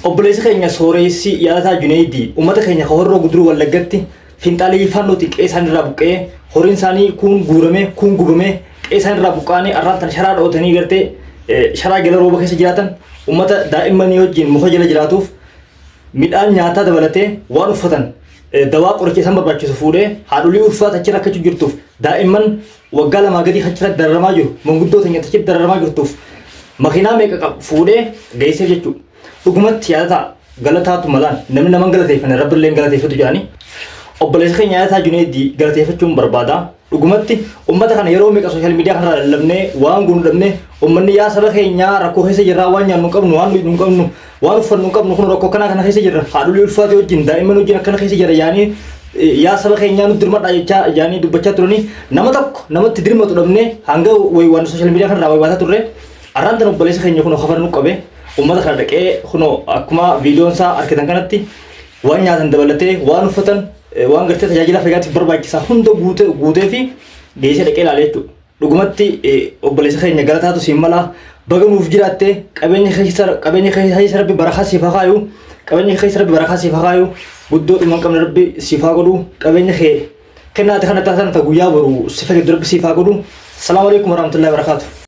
Obboleessi keenya sooreessi Yaadataa Juneeydii uummata keenya ka Horroo Guduruu Wallaggatti finxaaleeyyii Faannootiin qe'ee isaanii irraa buqqa'ee horiin isaanii kuun guuramee kuun gubamee qe'ee isaanii irraa buqqa'anii arraan tana sharaa dhootanii gartee sharaa jala rooba keessa jiraatan uummata daa'immanii wajjin muka jala jiraatuuf midhaan nyaataa dabalatee waan uffatan dawaa qoricha isaan barbaachisu fuudhee haadholii ulfaa achi rakkachuu jirtuuf daa'imman waggaa lamaa gadii achirratti dararamaa jiru manguddoo teenya achitti dararamaa jirtuuf makiinaa meeqa qabu fuudhee geesseef jechuudha. Dhugumatti yaadataa galataatu malaan namni nama hin galateeffanne rabbillee hin galateeffatu jedhanii obboleessa keenya Yaadataa Juneeddii galateeffachuun barbaada. Dhugumatti ummata kana yeroo meeqa sooshaal miidiyaa kanarraa lallabnee waan goonu dhabnee ummanni yaa saba keenyaa rakkoo keessa jirraa waan nyaannu hin qabnu waan dhugnu hin qabnu waan uffannu hin qabnu kun rakkoo akkanaa kana keessa jirra haadholii ulfaatee wajjin daa'imman wajjin akkana keessa jira yaanii yaa saba keenyaa nu dirmadhaa jechaa yaanii dubbachaa turanii nama tokko namatti dirmatu dhabnee hanga waywaan sooshaal miidiyaa kanarraa waywaataa turre arraan tan obboleessa keenya kun kafana nu qabe ummata kana dhaqee kunoo akkuma viidiyoon isaa argitan kanatti waan nyaatan dabalatee waan uffatan waan gartee tajaajila fayyaatiif barbaachisaa hunda guutee fi geessee dhaqee ilaale jechuudha. Dhugumatti obboleessa keenya galataatu siin mala baga nuuf jiraatte qabeenya keessa rabbi barakaa siif haa kaayu qabeenya keessa rabbi barakaa siif haa kaayu guddoo dhuma hin qabne rabbi siif haa godhu qabeenya kee kennaate kana taatan ta guyyaa boru si fayyadu rabbi siif haa godhu. Salaamu alaikum warahmatullahi wabarakatuh.